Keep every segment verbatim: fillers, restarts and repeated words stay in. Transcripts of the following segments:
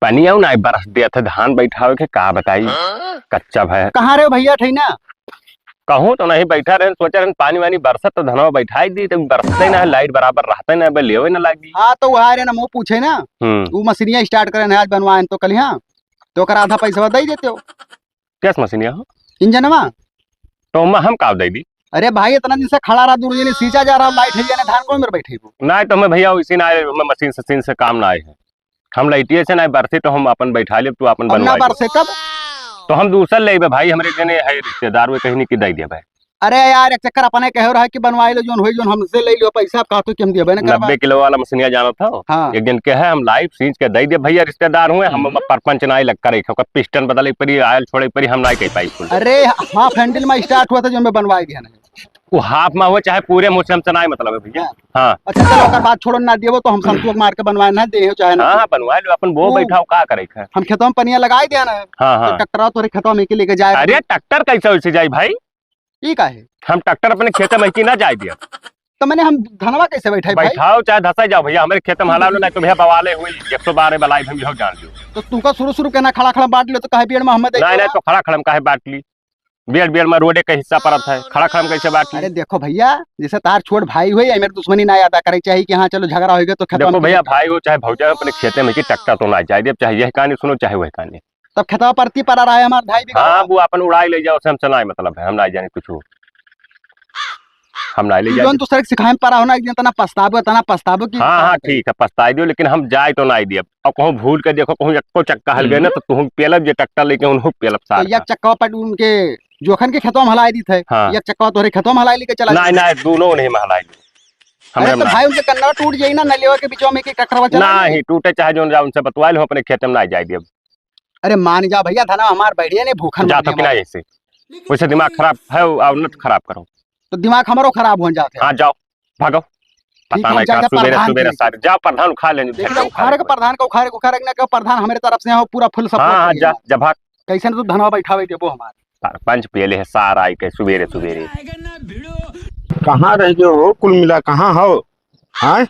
पनिया नाहीं बरस देत है, धान बैठावे के का बताई, हाँ? कच्चा भय। कहाँ रहे हो भइया, ठैना? कहूँ तो नहीं, बैठा रहेन, सोचा रहेन पानी वानी बरसत तो धनवा बैठाई दी, तो बरसते ना है, लाइट बराबर रहते ना, बे लेवे ना लागी। हाँ, तो वहाँ रहे ना, मुँह पूछे ना, हम्म। वो मशीनिया start करे ना, आज बनवाएन तो कल यहाँ, तो ओकर आधा पैसा दे देते हो। कैस मशीनिया हो? इंजनवा। तो हम, हम का दे दी? अरे भाई, इतना दिन से खड़ा रहा, दूर जने सींचा जा रहा, लाइट है जने, धान कौन मेरे बैठे हो? नहीं तो हमें भइया, इसी ना आए, हमें मशीन से, सीन से काम ना आए है। हम लाइटिए से ना बरसे तो हम अपन बैठा लेब, तू अपन अब ना बनवा ले। बरसे तब? तो हम दूसर लेबे भाई, हमरे जने है रिश्तेदार, वे कहीं नहीं कि दे देबे। अरे यार, एक चक्कर अपने कहे रहा कि बनवाई लो, जोन होई, जोन हमसे ले लियो पैसा, अब कहा तो कि हम देबे ना करबा। नब्बे किलो वाला मशीनिया जानत हो? हाँ। एक जन के है, हम लाइव सींच के दे दे भइया, रिश्तेदार हुए, हम हम्म। परपंच ना लग करे, ओकर पिस्टन बदले परी, आयल छोड़े परी, हम ना कह पाई कुल। अरे, हाफ हैंडल में start हुआ था, जो मैं बनवाई दिया ना। वो हाफ में हो चाहे पूरे मुँह से, हमसे ना मतलब है भइया। हाँ। हाँ। अच्छा, चलो, ओकर बात छोड़ो, ना देबो तो हम संतुआ मार के बनवाए ना दे, चाहे ना हाँ, दे। हाँ, बनवा लो, अपन वो वो बैठाओ, का करे है? हम खेतवा में पनिया लगाई दिया ना। हाँ, तो हाँ। ट्रैक्टरवा तोरे खेतवा में के लेके जाए। अरे, ट्रैक्टर कैसे वैसे जाई भाई? ई का है? हम ट्रैक्टर अपने खेते में की ना जाए दिया। तो मैंने हम धनवा कैसे बैठाई भाई? बैठाओ चाहे धसाई जाओ भइया, हमरे खेते में हला लो, नहीं तो भइया बवाले हुई, एक सौ बारह बलाई हम यहो जान लो। तो तू का शुरू शुरू के ना खड़ा खड़ा बांट लो, तो कहे बियर में हम दे नहीं, देवा। नहीं, तो खड़ा खड़ा में काहे बांट ली? बियर, बियर में रोडे के हिस्सा पड़त है, खड़ा खड़ा में कैसे बांट ली? अरे देखो भइया, जैसे तार छोट भाई हुए, मेरे दुश्मनी ना याद करे चाहिए कि हाँ चलो झगड़ा होइगा तो खेतवा देखो में भइया, खेत भाई हो चाहे भौजाई हो, अपने खेते में की ट्रैक्टर तो ना जाए दे, चाहे यह कहानी सुनो चाहे वह कहानी। तब खेतवा परती परा रहा है हमार ढाई बीघा हाँ, वाला। वो अपन उड़ाई ले जाओ, से हमसे ना मतलब है, हम ना जाने कुछ। हम ना ले तू जाए। जौन दूसरे के सिखाए में परा हो ना, एक दिन तना पछताबो, तना पछताबो कि हाँ, हाँ, ठीक है, पछताई दियो, लेकिन हम जाए तो ना दियब। और कहूँ भूल के देखो, कहूँ एको चक्का हल गए ना, हम्म। तो तुहूँ पेलब जे ट्रैक्टर लेके उन्हों पेलब तो सार एक का। चक्का पर उनके जोखन के खेतवा में हलाई दी थे, हाँ। एक चक्का तोहरे खेतवा में हलाई लेके चला नहीं, जाए। नहीं, दोनों नहीं में हलाई ली। अरे हमरे तो में ना। भाई उनके कन्नवा टूट जाई ना, नलिया के बीचवा में के ट्रैक्टरवा चला जाए। नहीं, टूटे चाहे जौन जाए, उनसे बतवा लो, अपने खेते में ना जाए दियब। अरे मान जा भइया, धनवा हमार बैठिए नहीं, भूखन जा मर तो कि गया। नहीं ऐसे, वैसे दिमाग खराब है, और न खराब करो। तो दिमाग हमरो खराब हो जाते हैं। हाँ, जाओ, भागो। ठीक पता है, नहीं का जाइए सुबेरे प्रधान सुबेरे के। सारे जाओ, प्रधान उखाड़ लेने देख, उखाड़ के प्रधान का उखाड़ के, उखाड़ के ना कहो, प्रधान हमारे तरफ से हो, पूरा full support हाँ, हाँ, करिए। जा, जा भाग। कैसे न तू धनवा बैठावे देबो हमार। सरपंच पियले है सार आई के सुबेरे सुबेरे। कहाँ रह गए हो कुल मिला, कहाँ हो? हाँ?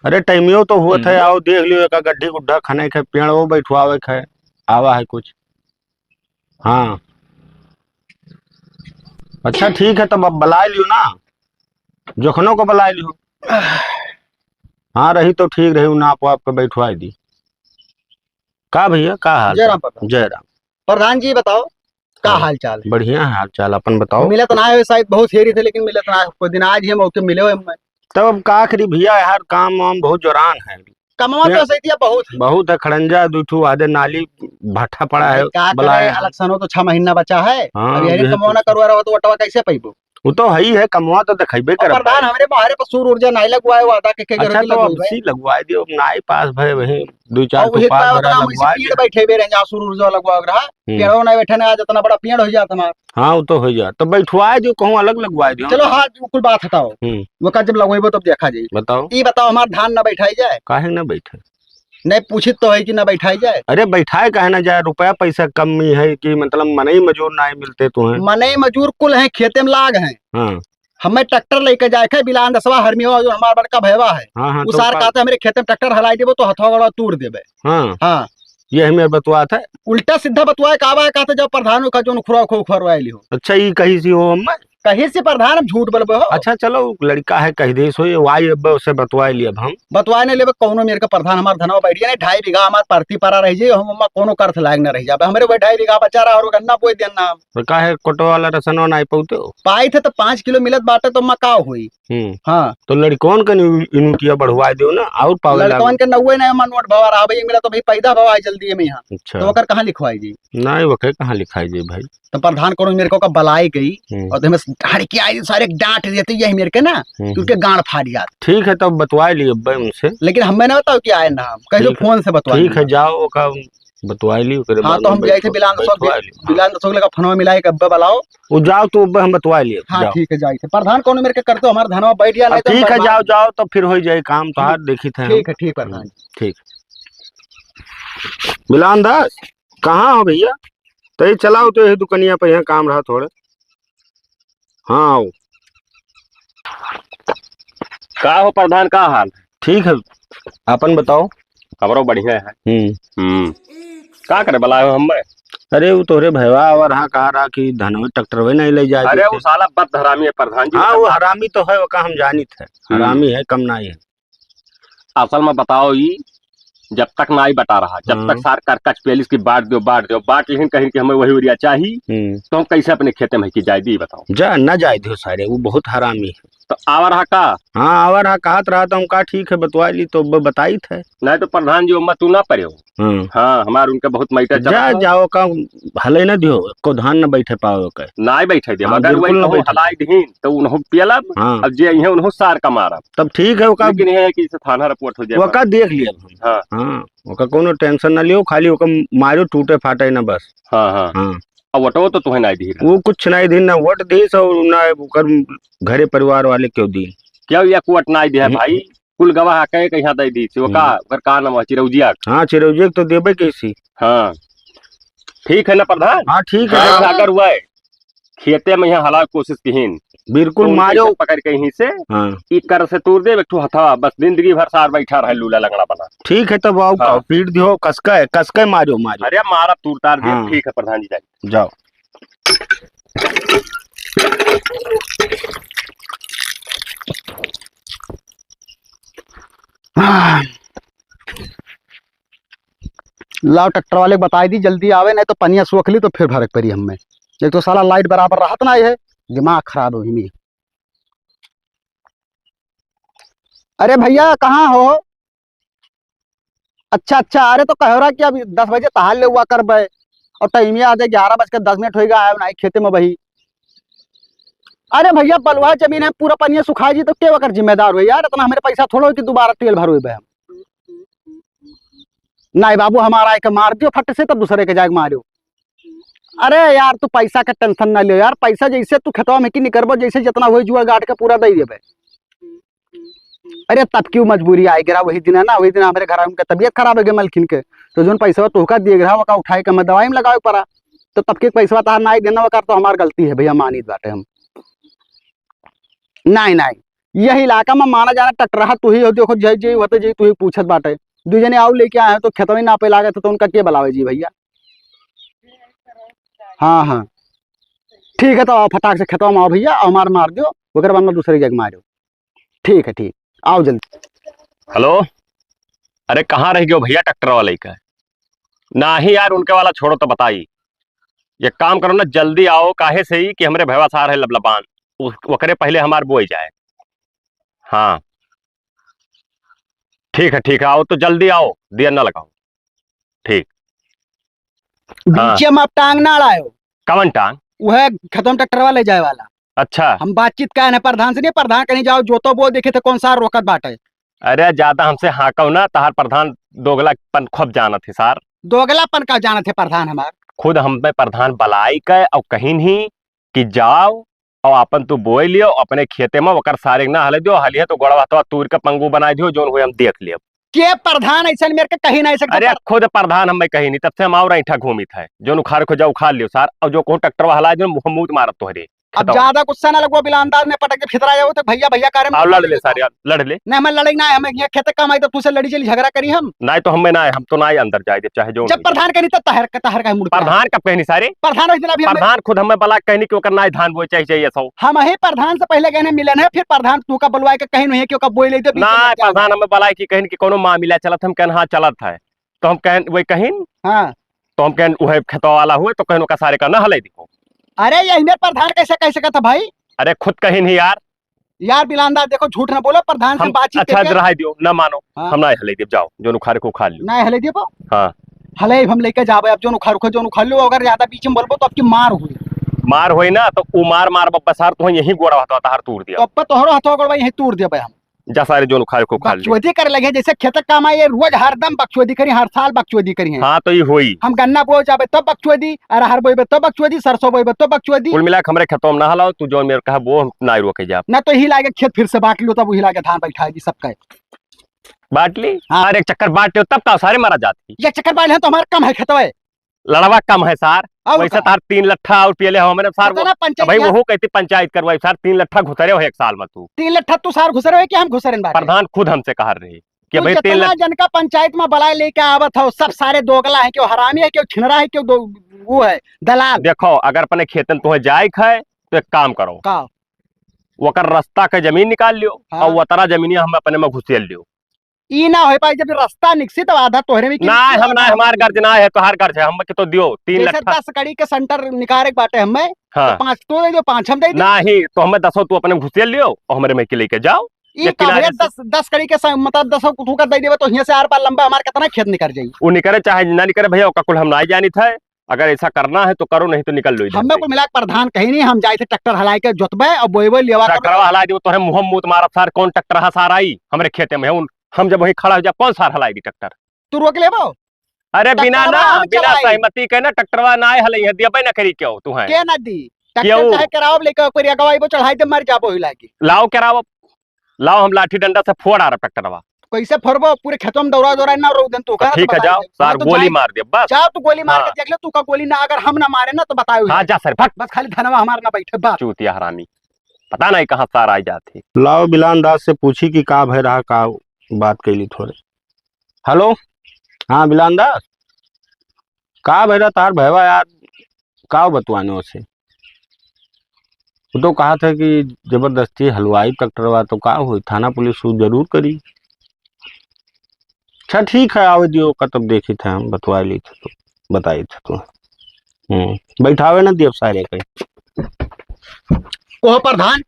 अरे टाइमियो तो हुआ था, हम्म। आओ देख लियो, एक गड्ढी गुड्ढा खने के पेड़ वो बैठवावे के है, आवा है कुछ। हाँ। अच्छा ठीक है, तब अब बुला लियो ना, जोखनो को बुला लियो। हाँ, रही तो ठीक रही, नाप वाप के बैठवाई दी। का भइया, का हाल जय चाल? राम प्रधान। जय राम। प्रधान जी बताओ, का हाँ, हाल चाल? बढ़िया है हाल चाल, अपन बताओ। मिलत ना है, शायद बहुत हेरी थे, लेकिन मिलत ना है। कोई दिन आज ही हम ओके मिले हुए हैं। तब अब का करी भइया, यार काम वाम बहुत जोरान है। कमवा तो ये सही दिया बहुत है। बहुत है, खड़ंजा दू ठू आदे नाली भाठा पड़ा है, अरे का बलाया करे, है। इलेक्शनो तो छह महीना बचा है। हाँ, अब यही यही कमवा ना तो। करवा रहो तो वोटवा कैसे पैबो? वो तो है ही है, कमवा तो देखेबे और करब प्रधान भाई। हमरे बाहरे पर सूर्य ऊर्जा नहीं लगवाए, वादा के, के अच्छा, जरूरत तो लगवाए। अब सी लगवाए दियो, अब नाई पास भए वही दो चार और ठो वही पास का भरा उतना हम इसे लगवाए पेड़ दियो। बैठे बे रहे, जहाँ सूर्य ऊर्जा लगवा रहा, हम्म। पेड़ो नहीं बैठे ना, आज इतना बड़ा पेड़ हो जाता हमारा। हाँ, वो तो हो जाए, तो बैठवाए दियो, कहूँ अलग लगवाए दियो। चलो, हाँ, वो कुल बात हटाओ। हम्म। वो का जब लगवाइबो तब देखा जाई। बताओ। ई बताओ, हमार धान ना बैठाई जाए? काहे ना बैठे? नहीं, पूछित तो है कि ना बैठाई जाए। अरे, बैठाए काहे ना जाए? रुपया पैसा कमी है कि मतलब मनई मजूर ना मिलते तुम्हें? मनई मजूर कुल हैं, खेते में लाग हैं। हाँ। हमें ट्रैक्टर लेके जाए के बिलान दसवा हरमिया जो हमार बड़का भैया है, हाँ, हाँ, उ तो सार का कहते, "हमरे खेते में ट्रैक्टर हलाई देबो तो हथवा गोड़वा तूर देबे।" हाँ। हाँ। ये हमें बतवात है। उल्टा सीधा बतवाए का बा, कहते, "जब प्रधान का जोन खुरा खो खुरवाए लियो।" अच्छा, ई कही सी हो हमें? कही सी प्रधान, हम झूठ बोलबे हो? अच्छा, चलो, लड़का है, कह दे सो, ये वाई अब उसे बतवाए लिए अब हम। बतवाए नहीं लेबे, कौनो मेरे का प्रधान हमार धनवा बैठ गया नहीं, ढाई बीघा हमार परती परा रह जाई, हम अम्मा कौनो कर्थ लायक न रह जाबे। हमरे वही ढाई बीघा बचा रहा और गन्ना बोए देना हम। तो काहे कोटवा वाला रसनवा नाई पौते हो? पाई थे तो पाँच किलो मिलत बाटे तो अम्मा का होई? हम्म। हाँ। तो लड़कवन के नु-, इनू किया बढ़वाए दियो ना, और पावे लड़कवन लागो। के नौवे नया मन नोट भवा रहा भाई, मिला तो भाई पैदा भवा है जल्दी में यहाँ। अच्छा। तो ओकर कहाँ लिखवाई जी? नहीं, ओकर कहाँ लिखाई जी भाई? तो प्रधान कौनो मेरे को का बलाई गई हम्म। और तो हमें हड़के आई सारे डांट देते यही मेरे के ना, हम्म। कि उनके गांड फाड़ जात। ठीक है, तब बतवाए लिए अब्बे उनसे। लेकिन हमें ना बताओ कि आए ना, हम कह दो ठीक है। फोन से बतवा ठीक है, दिया। जाओ, ओका बतवाए ली, ओकरे हाँ, बाद तो में हम जाए थे बैठो, बिलान दसोक, बैठवाए ली। बिलान दसोक लगा फोनवा मिलाए के अब्बे बुलाओ। वो जाओ तो अब्बे हम बतवाए लिए, हाँ, जाओ। ठीक है, जाए थे। प्रधान कौनो मेरे के करते हो, हमारे धनवा बैठ गया, अब नहीं तो ठीक है, बर्बाद। जाओ, जाओ, तब फिर हो जाए काम, तो ठीक। हाथ देखी थे हम। ठीक है, ठीक प्रधान। हम्म, ठीक। मिलान दास, कहाँ हो भैया? तो ये चलाओ तो यही दुकनिया पर, यहाँ काम रहा थोड़े। हाँ, आओ। का हो प्रधान, का हाल? ठीक है, अपन बताओ। हमरो बढ़िया है। हम्म। हम्म। का करे बलाए हो हमें? अरे, वो तोहरे भैया आवा रहा, कहा रहा कि धनवे ट्रैक्टरवे नहीं ले जाए अरे, देते। वो साला बद हरामी है प्रधान जी, हाँ, वो वो साला हरामी तो है, ओका हम जानित है। हम्म। हरामी है, कम नाई है। असल में बताओ, ई जब तक नाई बटा रहा, जब तक हाँ। सार करकच पेलिस की बांट दो, बांट दो, बांट लेकिन कहीं कि हमें वही उरिया चाही, हम्म। तो हम कैसे अपने खेते में की जाए दी, बताओ। जा, ना जाए दियो सारे, वो बहुत हरामी है। तो आवा रहा का? हाँ, आवा रहा, कहत रहा तो हम कहा, "ठीक है, बतवा ली," तो ब-, बताइत है। नहीं तो प्रधान जी, ओमा तू ना परे हो। हाँ। हाँ, हमार उनके बहुत मैटर चलत जा, है। जाओ का हले ना दियो, को धान न बैठे पाओ के। नाई बैठे दे, हाँ, अगर वही बिल्कुल ना कहूँ बैठे। हलाई दीन, तो उन्हों पियलब, हाँ। अब जे इहे उन्हों सार का मारब। तब ठीक है, ओका लेकिन ये है कि इसे थाना रिपोर्ट हो जाए। ओका देख लिया हम। हाँ। हाँ, ओका कोनो टेंशन ना लियो, खाली ओका मारो टूटे फाटे ना बस। हाँ, हाँ। हाँ। अब वोटो तो तुहे नाई दी रहा। वो कुछ नाई दी, ना वोट दी सो, ना ओकर घरे परिवार वाले क्यों दी। क्यों या वोट नाई दिया हम्म। भाई? कुल गवाह आके कहीं दे दी, ओका, हम्म। ओकर का नाम है? चिरौजिया। हाँ, चिरौजिया के तो देबे कैसी। हाँ। ठीक है ना प्रधान? हाँ, ठीक है। हाँ। अगर हुआ है, खेते में यहाँ हलावे कोशिश किहिन। बिल्कुल तो उनके मारो। पकड़ के यहीं से हाँ। ई कर से तोड़ दे, एक ठो हथवा, बस जिंदगी भर सार बैठा रहे लूला लंगड़ा बना। ठीक है, तब आओ, हाँ। आओ, पीट दियो, कसके, कसके मारो, मारो। अरे मारा तूर तार दिया, हाँ। ठीक है प्रधान जी, जाइए। जाओ। हाँ। लाओ, ट्रैक्टर वाले के बताई दी, जल्दी आवे, नहीं तो पनिया सोख ली तो फिर भरे के पड़ी हमें। एक तो साला लाइट बराबर रहत ना है, दिमाग खराब हो ही। अरे भैया, कहाँ हो? अच्छा, अच्छा, अरे तो कहो रहा कि अब दस बजे तहार ले हुआ करबे, और टाइम याद है ग्यारह बज के दस मिनट होइगा, आयो नाई खेते में बही। अरे भैया, बलुआ जमीन है, पूरा पनिया सुखा जी, तो के ओकर जिम्मेदार हुई यार? इतना हमरे पैसा थोड़ो कि दोबारा तेल भरवेबे हम। नाई बाबू, हमारा एक मार दियो फट से, तब दूसरे के जाके मारियो। अरे यार, तू पैसा का टेंशन ना लियो यार, पैसा जैसे तू खेतवा में की निकरबो, जैसे जितना होई जुआ गाट के पूरा दे देबे। अरे तब क्यों मजबूरी आए गिरा, वही दिन है ना, वही दिन हमरे घर उनके तबीयत खराब हो गई मलकिन के, तो जोन पैसा तोहका दिए गिरा, ओका उठाए के मैं दवाई में लगावे पड़ा, तो तब के पैसा तार ना देना, ओकर तो हमार गलती है भैया, मानित बाटे हम। नाई, नाई, यही इलाका में माना जाना टकराहा तू ही हो, देखो जय जय होते जय तू ही पूछत बाटे, दू जने आऊ लेके आए हैं तो खेतवे नापे लागत है तो उनका के बुलावे जी भैया? हाँ, हाँ, ठीक है, तो आओ फटाक से खेतवा में आओ भैया, और मार, मार दियो, ओकर बाद में दूसरे जगह मारो। ठीक है, ठीक, आओ जल्दी। हेलो, अरे कहाँ रह गयो भैया ट्रैक्टर वाले का? नाही यार, उनके वाला छोड़ो तो बताई। एक काम करो ना, जल्दी आओ, काहे से ही कि हमरे भैया सार है लबलबान, उ-, ओकरे पहले हमार बोई जाए। हाँ, ठीक है, ठीक है, आओ तो जल्दी आओ, देर ना लगाओ। ठीक। हाँ। बीचे में आप टांग ना अड़ायो। कवन टांग? वह खतम ट्रैक्टर वाले जाए वाला। अच्छा। हम बातचीत का है प्रधान से, नहीं, प्रधान कहीं जाओ, जोतो बोल देखे थे कौन सा रोकत बाटे। अरे, ज्यादा हमसे हाँकव ना, तहार प्रधान दोगलापन खूब जानत है सार। दोगलापन का जानत है प्रधान हमार? खुद हम पे प्रधान बलाई के और कहीं नहीं कि जाओ और अपन तू बोए लियो अपने खेते में, ओकर सारे ना हले दियो, हलिए तो गोड़वा हथवा तूर के पंगू बनाए दियो, जोन हुए हम देख लेब। के प्रधान ऐसन मेरे के कहीं नहीं सकता अरे पर- खुद प्रधान हम कहीं नहीं, तब से हम और ऐठा घूमित है, जोन उखाड़ खो जा उखाड़ लियो सार, और जो कहूँ ट्रैक्टर वाला है, जो मुँह मूत मारत तोहरे अब खेतवा। ज्यादा गुस्सा ना लगो, बिलांदाज में पटक के फितरा जाओ तो भैया, भैया करे में आओ लड़ ले सारे, लड़ ले। नहीं, हमें लड़ाई ना है, हमें यहाँ खेत काम आई तो तू से लड़ी चली झगड़ा करी हम। नहीं तो हमें ना है, हम तो ना ही अंदर जाए दे, चाहे जो जब नहीं। प्रधान कहीं तो तहर, तहर का मूड पे प्रधान कब कहनी सारे? प्रधान वही दिन अभी हमें प्रधान खुद हमें बला कहनी कि ओकर ना ही धान बोए चाहिए, चाहिए सौ। हम ही प्रधान से पहले कहने मिलन है, फिर प्रधान तू का बुलवाए के कहीं नहीं है कि ओका बोए ले दे, बीच में ना, लग जाए। प्रधान हमें बला की कहनी कि कोनो मामला चलत, हम कहन हाँ चलत है, तो हम कहन वही कहिन। हाँ। तो हम कहन उहे खेतवा वाला हुए, तो कहन ओका सारे का ना हले दियो। अरे, यही मेरे प्रधान कैसे कह सकत है भाई? अरे, खुद कहिन ही यार। यार बिलांदा, देखो, झूठ ना बोलो, प्रधान से हम बातचीत अच्छा करके रहा दियो, ना मानो, हाँ। हम ना हले दियो, जाओ, जोन उखाड़ के उखाड़ लियो। ना हले दियो? हाँ। हले हम लेके जाबे, अब जोन उखाड़, उखाड़, जोन उखाड़ लो, अगर ज्यादा बीच में बोलबो तो आपकी मार हुई। मार होई ना, तो उ मार मार बब्बा सार, तो यही गोड़ा हथवा तहार तूर दिया। तो अब तोहरो हथवा गोड़वा यही तूर दिया भाई हम। जा सारे जोन उखाड़ के उखाड़ ले। बकचोदी करे लगे, जैसे खेत काम आए, ये रोज हरदम बकचोदी करी, हर साल बकचोदी करी है। हाँ, तो ये होई। हम गन्ना बोए जाबे तब बकचोदी, अरहर बोएबे तब बकचोदी, सरसों बोएबे तब बकचोदी। कुल मिला के हमरे खेतवा में ना हलाओ, तू जोन मेरे कहा वो हम ना रोके जाब। ना तो ही लागे खेत फिर से बांट लो, तब वही लागे धान बैठाएगी सबका। बांट ली? हाँ। अरे एक चक्कर बांट लो, तब का सारे मारा जाती। एक चक्कर बांट ले तो हमारा कम है खेतवा। लड़वा कम है सार। और वैसे का? तार तीन लट्ठा और पियले हो हमने सार। पता ना पंचायत भाई यहाँ वहू कहती पंचायत करवाई सार, तीन लट्ठा घुसरे हो एक साल में तू। तीन लट्ठा तू सार घुसरे हो कि हम घुसरे बाटे? प्रधान खुद हमसे कहा रही। कि तू भाई तीन जितना लाख जन का पंचायत में बलाए लेके आवत हो, सब सारे दोगला है, केउ हरामी है, केउ छिनरा है, केउ दो-, वो है, दलाल। देखो, अगर अपने खेतन तुहे जाए के है, तो एक काम करो। का? ओकर रास्ता के जमीन निकाल लियो हाँ। और ओतरा जमीनिया हम अपने में घुसेल लियो। ई ना हो पाई, जब रास्ता निकसी तब आधा तोहरे में कि ना, हम ना, हमार गर्ज ना है, तोहार गर्ज है, हम के तो दियो, तीन जैसे लट्ठा। दस कड़ी के सेंटर निकारे के बाटे हमें, हाँ। तो पाँच तो दे दो, पाँच हम दे दे। नाही, तो हमें दसो तू अपने घुसेल लियो और हमरे में के लेके जाओ। ई एक का किनारे भैया, से। दस, दस कड़ी के स-, मतलब, दसो तू का दे देबे, तो हियां से आर पार लंबा हमार कितना खेत निकल जाई। वो निकरे चाहे ना निकरे भैया, ओका कुल हम ना जानित है। अगर ऐसा करना है तो करो, नहीं तो निकल लो इधर हमें से। कुल मिला के प्रधान कहीं नहीं, हम जाए थे ट्रैक्टर हलाए के जोतबे और बोएबे लेवा के। ट्रैक्टरवा हलाए दियो, तोहरे मुंह में मूत मारब सार, कौन ट्रैक्टर है सार आई हमरे खेते में? उन, हम जब वहीं खड़ा हो जाए, कौन सार हलाई दी ट्रैक्टर? तू रोक लेबो? अरे बिना ट्रैक्टरवा ना, हम बिना चलाई। सहमति के ना ट्रैक्टरवा ना आए हलई है, देबे ना करी क्यों तू है? के ना दी? ट्रैक्टर क्यों? चाहे करावब लेके ऊपर या गवाई वो चढ़ाई दे, मर जाबो ही लागी। लाओ करावब, लाओ हम लाठी डंडा से फोड़ आ रहा ट्रैक्टरवा। कैसे फोड़बो? पूरे खेतवा में दौड़ा दौड़ा ना रो देन तू तो का ठीक है, बताई जाओ, दे। सार हाँ, तो गोली जाए। मार दे, बस। जाओ तू गोली मार हाँ। के देख ले, तू का गोली ना, अगर हम ना मारे ना तो बताओ हाँ, ही। जा सर, भग। बस खाली धनवा हमार ना बैठे, बस। चूतिया हरामी, पता नहीं कहाँ सार आ जात है। लाओ बिलान दास से पूछी कि का भय रहा, का बात कैली थोड़े। हेलो, हाँ बिलान दास, का भय रहा तार भयवा यार, का बतवाने उसे? वो तो कहा था कि जबरदस्ती हलवाई ट्रैक्टरवा, तो का होई, थाना पुलिस वो जरूर करी। अच्छा ठीक है, आवे दियो का, तब देखी थे हम, बतवा ली थे तो, बताई थे तो। हम्म, बैठावे ना दियो सारे के। ओह प्रधान,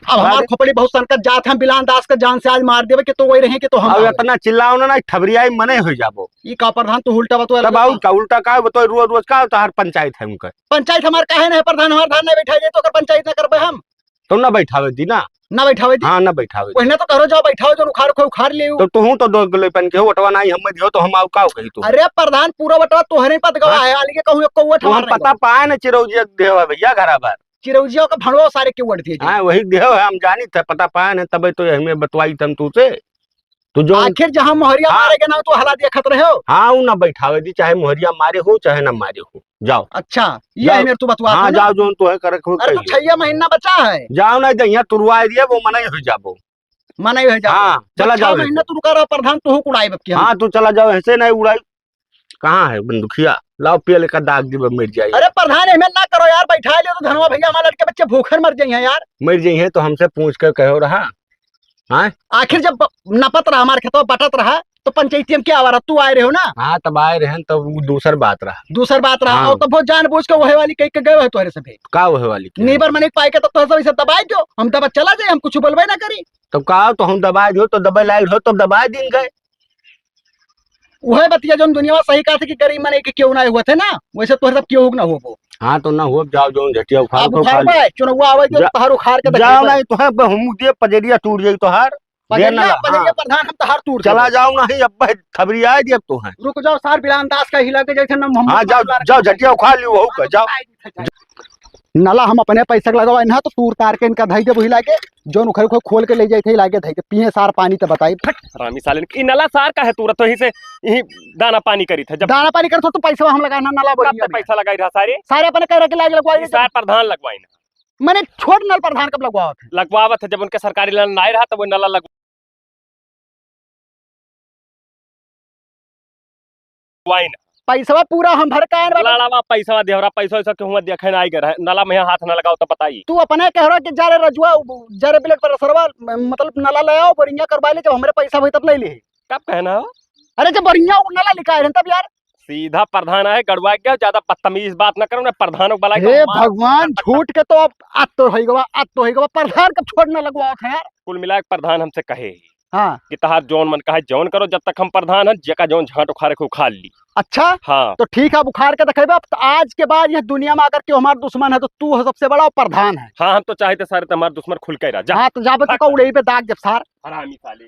अब हमार अरे। खोपड़ी बहुत सनकत जात, हम बिलान दास के जान से आज मार देबे कि तो वही रहे कि तो हम अब आवे। इतना चिल्लाओ ना, ना ठबरियाई मने हो जाबो। ई का प्रधान तू उल्टा बतवा तब लगा। आउर का उल्टा का बतवा, रोज रोज का तोहार पंचायत है उनकर? पंचायत हमार काहे ना है प्रधान, हमार धान नहीं बैठा जाए तो अगर पंचायत ना करबे हम। तो ना बैठावे दी ना। ना बैठावे दी? हाँ, ना बैठावे दी। ओहिना तो करो जाओ बैठाओ, जो उखाड़ को उखाड़ ले। तो तू तो दो किलो पहन के हो, वटवा नहीं हम दियो तो हम आउ का कही तू? अरे प्रधान पूरा वटवा तोहरे पत गवा हाँ। है, अलगे कहूँ एको वट तो हम हमार नहीं पता बा। पाए ना चिरौजिया देवा भैया घरा बार। चिरौजिया का भड़वा सारे के वोट दिए हाँ, वही देह है, हम जानी थे, पता पाए न, तबे तो हमें बतवाई थम तू से। तू जो आखिर जहाँ मोहरिया हाँ। मारे के ना, तू हला देखत रहे हो। हाँ, उ ना बैठावे दी, चाहे मोहरिया मारे हो, चाहे ना मारे हो। जाओ। अच्छा, ये जाओ। है मेरे तू बतवा हाँ, दो ना। जाओ, जोन तोहे करे को अरे, तो कहिए। छहिया महीना बचा है। जाओ ना, जहिया तुरवाए दिए, वो मना ही हो जाबो। मना ही हो जाबो। हाँ, चला अच्छा, जाओ महीना ऐसे। तू रुका रहा, प्रधान, तू कुड़ाई बक्की हम। हाँ, तू चला जाओ, ऐसे नहीं उड़ाई। कहाँ है बंदुखिया? लाओ पियल का दाग दी, मर जाए। अरे प्रधान, एहमे ना करो यार, बैठा लियो तो धनवा भैया, हमारे लड़के बच्चे भूखन मर जाइए यार। मर जाइए तो हमसे पूछ के कहो रहा। हाँ? आखिर जब ब-, नपत रहा, हमारे खेतवा बटत रहा, तो पंचायती में क्या आवा रहा? तू आए रहे हो ना? हाँ, तब आए रहे हैं, तब वो दूसर बात रहा। दूसर बात रहा, हाँ। और तो बहुत जानबूझ के वहे वाली कह के गए हो तोहरे से भी। का वहे वाली के? नीबर मने पाए के तो तोहरे से वैसे दबाए दो, हम दबा चला जाए, हम कुछ बोलबे ना करी। तो का तो हम दबाए दो, तो दबाए लाइल हो, तो दबाए दिन गए। उहे बतिया जौन दुनिया सही कहत है कि गरीब मने के केहू ना हुआ थे ना, वैसे तोहरे सब केहू के ना होबो। हाँ, तो ना हो, जाओ जौन झटिया उखाड़ अब तो उखाड़ उखाड़ ले। पाए, चुनौआ आवे जो जा-, तोहार उखाड़ के जाओ देखेबे। नहीं तो है, ब-, हम दे पजरिया टूट जाई तोहार। पजरिया, देर ना ला, पजरिया हाँ। प्रधान हम तोहार टूट चला देबे। जाओ नहीं, अब भाई थबरिया दिए अब तो है। रुक जाओ सार, बिलान दास का हिला के जैसे न हम हाँ, जाओ, मार जाओ, मार झटिया उखाड़ लियो, वहू का, जाओ। नला हम अपने पैसा के लगवाए ना, तो तूर तार के इनका धई देबो हिला के, जौन उखर उखर खोल के ले जाए थे, हिला के धई दे, पिए सार पानी तो बताई, फट। हरामी साले, ई नला सार का है तूरत, तो यहीं से, यहीं दाना पानी करी था, जब दाना पानी करत हो, तो पैसा हम लगाए ना, नला तब बोरिया तो में। पैसा लगाई रहा सारे। सारे अपने कह रहे कि लाज लगवाई ई दे। सार प्रधान लगवाई ना। मैंने छोट नल प्रधान कब लगवावत है? लगवावत है, जब उनके सरकारी नल ना रहा, तब वो नला लगवाई ना। पैसवा पूरा हम भर के आएन बाबा। लाड़वा पैसवा देहरा, पैसा वैसा के हुआ देखे ना आई गए रहे। नला में हाथ ना लगाओ तो बताई। तू अपने कह रहा कि जा रे रजुआ, जा रे बिलेट पर सरवा, म-, मतलब नला ले आओ, बोरिंगा करवा ले, जब हमरे पैसा होई तब ले ले। कब कहना हो? अरे जब बोरिंगा वो नला लेके आए रहे तब यार। सीधा प्रधान आए, गड़ुआ गया, ज्यादा बदतमीज बात ना करो ना, प्रधान को बुलाए हे तो मार भगवान, झूठ के तो अब अत तो होई गवा, अत तो होई गवा, प्रधान कब छोड़ ना लगवाओ था यार। कुल मिला के प्रधान हमसे कहे हाँ। कि तहार जौन मन कहे जौन करो, जब तक हम प्रधान हन, जेका जौन झांट उखाड़े के उखाड़ ली। अच्छा? हाँ। तो ठीक है, अब उखाड़ के दिखेबे। अब तो आज के बाद यह दुनिया में अगर केहू हमार दुश्मन है, तो तू हो सबसे बड़ा और प्रधान है। हाँ, हम तो चाहते सारे तो हमार दुश्मन खुल के रह जा। हाँ, तो जाबे तो भाग। का उड़े पे दाग जब सार। हरामी साले।